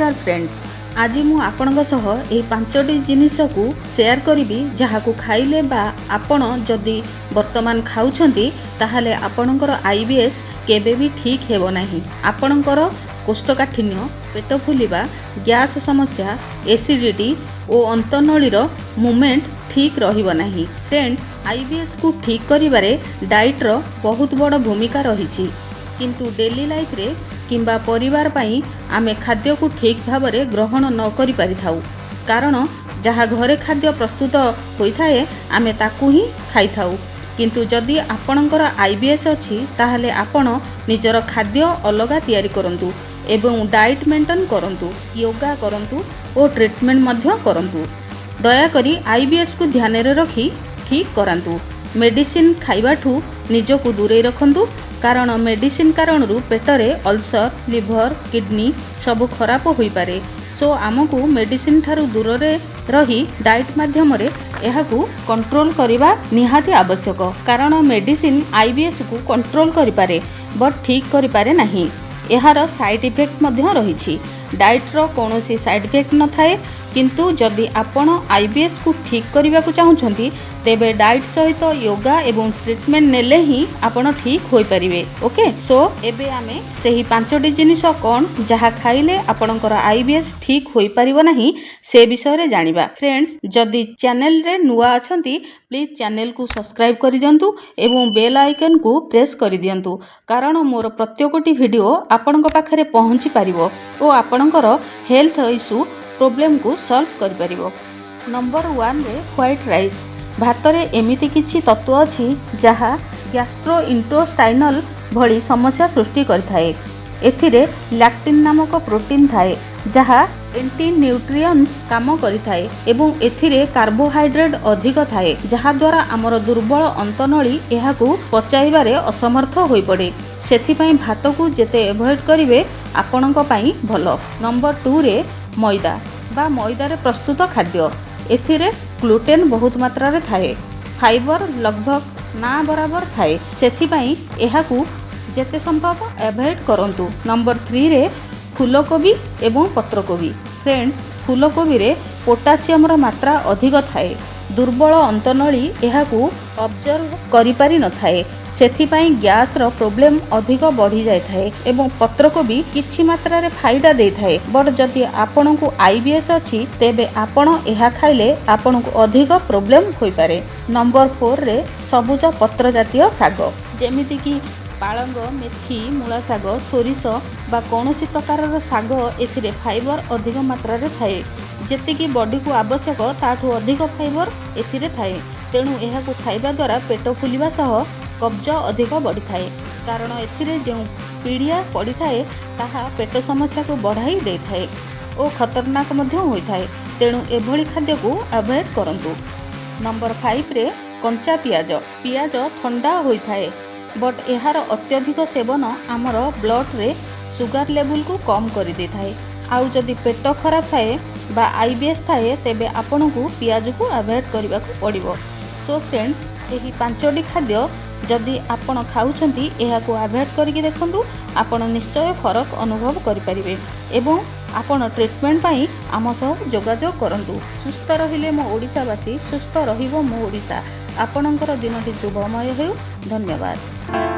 ନମସ୍କାର ଫ୍ରେଣ୍ଡସ୍, ଆଜି ମୁଁ ଆପଣଙ୍କ ସହ ଏହି ପାଞ୍ଚଟି ଜିନିଷକୁ ସେୟାର କରିବି, ଯାହାକୁ ଖାଇଲେ ବା ଆପଣ ଯଦି ବର୍ତ୍ତମାନ ଖାଉଛନ୍ତି, ତାହେଲେ ଆପଣଙ୍କର ଆଇବିଏସ୍ କେବେ ବି ଠିକ୍ ହେବ ନାହିଁ। ଆପଣଙ୍କର କୋଷ୍ଠକାଠିନ୍ୟ, ପେଟ ଫୁଲିବା, ଗ୍ୟାସ୍ ସମସ୍ୟା, ଏସିଡ଼ିଟି ଓ ଅନ୍ତନଳୀର ମୁଭମେଣ୍ଟ ଠିକ୍ ରହିବ ନାହିଁ। ଫ୍ରେଣ୍ଡସ୍, ଆଇବିଏସ୍କୁ ଠିକ୍ କରିବାରେ ଡାଇଟ୍ର ବହୁତ ବଡ଼ ଭୂମିକା ରହିଛି। କିନ୍ତୁ ଡେଲି ଲାଇଫରେ କିମ୍ବା ପରିବାର ପାଇଁ ଆମେ ଖାଦ୍ୟକୁ ଠିକ୍ ଭାବରେ ଗ୍ରହଣ ନ କରିପାରିଥାଉ, କାରଣ ଯାହା ଘରେ ଖାଦ୍ୟ ପ୍ରସ୍ତୁତ ହୋଇଥାଏ, ଆମେ ତାକୁ ହିଁ ଖାଇଥାଉ। କିନ୍ତୁ ଯଦି ଆପଣଙ୍କର ଆଇବିଏସ୍ ଅଛି, ତାହେଲେ ଆପଣ ନିଜର ଖାଦ୍ୟ ଅଲଗା ତିଆରି କରନ୍ତୁ ଏବଂ ଡାଇଟ୍ ମେଣ୍ଟେନ୍ କରନ୍ତୁ, ୟୋଗା କରନ୍ତୁ ଓ ଟ୍ରିଟମେଣ୍ଟ ମଧ୍ୟ କରନ୍ତୁ। ଦୟାକରି ଆଇବିଏସ୍କୁ ଧ୍ୟାନରେ ରଖି ଠିକ୍ କରାନ୍ତୁ। ମେଡ଼ିସିନ ଖାଇବାଠୁ ନିଜକୁ ଦୂରେଇ ରଖନ୍ତୁ, କାରଣ ମେଡ଼ିସିନ କାରଣରୁ ପେଟରେ ଅଲସର, ଲିଭର, କିଡ଼ନୀ ସବୁ ଖରାପ ହୋଇପାରେ। ସୋ ଆମକୁ ମେଡ଼ିସିନ ଠାରୁ ଦୂରରେ ରହି ଡାଇଟ୍ ମାଧ୍ୟମରେ ଏହାକୁ କଣ୍ଟ୍ରୋଲ କରିବା ନିହାତି ଆବଶ୍ୟକ, କାରଣ ମେଡ଼ିସିନ ଆଇବିଏସ୍କୁ କଣ୍ଟ୍ରୋଲ କରିପାରେ, ବଟ୍ ଠିକ୍ କରିପାରେ ନାହିଁ। ଏହାର ସାଇଡ଼୍ ଇଫେକ୍ଟ ମଧ୍ୟ ରହିଛି। ଡାଇଟ୍ର କୌଣସି ସାଇଡ଼୍ ଇଫେକ୍ଟ ନଥାଏ। କିନ୍ତୁ ଯଦି ଆପଣ ଆଇବିଏସ୍କୁ ଠିକ୍ କରିବାକୁ ଚାହୁଁଛନ୍ତି, ତେବେ ଡାଇଟ୍ ସହିତ ୟୋଗା ଏବଂ ଟ୍ରିଟମେଣ୍ଟ ନେଲେ ହିଁ ଆପଣ ଠିକ୍ ହୋଇପାରିବେ। ଓକେ, ସୋ ଏବେ ଆମେ ସେହି ପାଞ୍ଚଟି ଜିନିଷ କ'ଣ, ଯାହା ଖାଇଲେ ଆପଣଙ୍କର ଆଇବିଏସ୍ ଠିକ୍ ହୋଇପାରିବ ନାହିଁ, ସେ ବିଷୟରେ ଜାଣିବା। ଫ୍ରେଣ୍ଡସ୍, ଯଦି ଚ୍ୟାନେଲରେ ନୂଆ ଅଛନ୍ତି, ପ୍ଲିଜ୍ ଚ୍ୟାନେଲକୁ ସବସ୍କ୍ରାଇବ୍ କରିଦିଅନ୍ତୁ ଏବଂ ବେଲ୍ ଆଇକନ୍କୁ ପ୍ରେସ୍ କରିଦିଅନ୍ତୁ, କାରଣ ମୋର ପ୍ରତ୍ୟେକଟି ଭିଡ଼ିଓ ଆପଣଙ୍କ ପାଖରେ ପହଞ୍ଚି ପାରିବ ଓ ଆପଣଙ୍କର ହେଲ୍ଥ ଇସ୍ୟୁ ପ୍ରୋବ୍ଲେମକୁ ସଲ୍ଭ କରିପାରିବ। ନମ୍ବର ୱାନ୍ରେ ହ୍ୱାଇଟ୍ ରାଇସ୍। ଭାତରେ ଏମିତି କିଛି ତତ୍ତ୍ୱ ଅଛି, ଯାହା ଗ୍ୟାଷ୍ଟ୍ରୋ ଇଣ୍ଟେଷ୍ଟାଇନାଲ ଭଳି ସମସ୍ୟା ସୃଷ୍ଟି କରିଥାଏ। ଏଥିରେ ଲେକ୍ଟିନ୍ ନାମକ ପ୍ରୋଟିନ୍ ଥାଏ, ଯାହା ଏଣ୍ଟି ନ୍ୟୁଟ୍ରିଏଣ୍ଟସ୍ କାମ କରିଥାଏ ଏବଂ ଏଥିରେ କାର୍ବୋହାଇଡ୍ରେଟ୍ ଅଧିକ ଥାଏ, ଯାହାଦ୍ୱାରା ଆମର ଦୁର୍ବଳ ଅନ୍ତନଳୀ ଏହାକୁ ପଚାଇବାରେ ଅସମର୍ଥ ହୋଇପଡ଼େ। ସେଥିପାଇଁ ଭାତକୁ ଯେତେ ଏଭଏଡ଼ କରିବେ, ଆପଣଙ୍କ ପାଇଁ ଭଲ। ନମ୍ବର ଟୁରେ ମଇଦା ବା ମଇଦାରେ ପ୍ରସ୍ତୁତ ଖାଦ୍ୟ। ଏଥିରେ ଗ୍ଲୁଟେନ୍ ବହୁତ ମାତ୍ରାରେ ଥାଏ। ଫାଇବର ଲଗଭଗ ନା ବରାବର ଥାଏ। ସେଥିପାଇଁ ଏହାକୁ ଯେତେ ସମ୍ଭବ ଆଭଏଡ଼ କରନ୍ତୁ। ନମ୍ବର ଥ୍ରୀରେ ଫୁଲକୋବି ଏବଂ ପତ୍ରକୋବି। ଫ୍ରେଣ୍ଡସ୍, ଫୁଲକୋବିରେ ପୋଟାସିୟମର ମାତ୍ରା ଅଧିକ ଥାଏ। ଦୁର୍ବଳ ଅନ୍ତନଳୀ ଏହାକୁ ଅବଜର୍ଭ କରିପାରିନଥାଏ। ସେଥିପାଇଁ ଗ୍ୟାସ୍ର ପ୍ରୋବ୍ଲେମ୍ ଅଧିକ ବଢ଼ିଯାଇଥାଏ ଏବଂ ପତ୍ରକୋବି କିଛି ମାତ୍ରାରେ ଫାଇଦା ଦେଇଥାଏ, ବଟ୍ ଯଦି ଆପଣଙ୍କୁ ଆଇବିଏସ୍ ଅଛି, ତେବେ ଆପଣ ଏହା ଖାଇଲେ ଆପଣଙ୍କୁ ଅଧିକ ପ୍ରୋବ୍ଲେମ୍ ହୋଇପାରେ। ନମ୍ବର ଫୋରରେ ସବୁଜ ପତ୍ର ଜାତୀୟ ଶାଗ, ଯେମିତିକି ପାଳଙ୍ଗ, ମେଥି, ମୂଳା ଶାଗ, ସୋରିଷ ବା କୌଣସି ପ୍ରକାରର ଶାଗ। ଏଥିରେ ଫାଇବର ଅଧିକ ମାତ୍ରାରେ ଥାଏ। ଯେତିକି ବଡ଼ିକୁ ଆବଶ୍ୟକ, ତାଠୁ ଅଧିକ ଫାଇବର ଏଥିରେ ଥାଏ। ତେଣୁ ଏହାକୁ ଖାଇବା ଦ୍ୱାରା ପେଟ ଫୁଲିବା ସହ କବ୍ଜ ଅଧିକ ବଢ଼ିଥାଏ, କାରଣ ଏଥିରେ ଯେଉଁ ପିଡ଼ିଆ ପଡ଼ିଥାଏ, ତାହା ପେଟ ସମସ୍ୟାକୁ ବଢ଼ାଇ ଦେଇଥାଏ ଓ ଖତରନାକ ମଧ୍ୟ ହୋଇଥାଏ। ତେଣୁ ଏଭଳି ଖାଦ୍ୟକୁ ଆଭଏଡ଼ କରନ୍ତୁ। ନମ୍ବର ଫାଇଭରେ କଞ୍ଚା ପିଆଜ। ପିଆଜ ଥଣ୍ଡା ହୋଇଥାଏ, ବଟ୍ ଏହାର ଅତ୍ୟଧିକ ସେବନ ଆମର ବ୍ଲଡ଼ରେ ସୁଗାର ଲେବୁଲକୁ କମ୍ କରିଦେଇଥାଏ। ଆଉ ଯଦି ପେଟ ଖରାପ ଥାଏ ବା ଆଇବିଏସ୍ ଥାଏ, ତେବେ ଆପଣଙ୍କୁ ପିଆଜକୁ ଆଭଏଡ଼ କରିବାକୁ ପଡ଼ିବ। ସୋ ଫ୍ରେଣ୍ଡସ୍, ଏହି ପାଞ୍ଚଟି ଖାଦ୍ୟ ଯଦି ଆପଣ ଖାଉଛନ୍ତି, ଏହାକୁ ଆଭଏଡ଼ କରିକି ଦେଖନ୍ତୁ। ଆପଣ ନିଶ୍ଚୟ ଫରକ ଅନୁଭବ କରିପାରିବେ ଏବଂ ଆପଣ ଟ୍ରିଟମେଣ୍ଟ ପାଇଁ ଆମ ସହ ଯୋଗାଯୋଗ କରନ୍ତୁ। ସୁସ୍ଥ ରହିଲେ ମୋ ଓଡ଼ିଶାବାସୀ, ସୁସ୍ଥ ରହିବ ମୋ ଓଡ଼ିଶା। ଆପଣଙ୍କର ଦିନଟି ଶୁଭମୟ ହେଉ। ଧନ୍ୟବାଦ।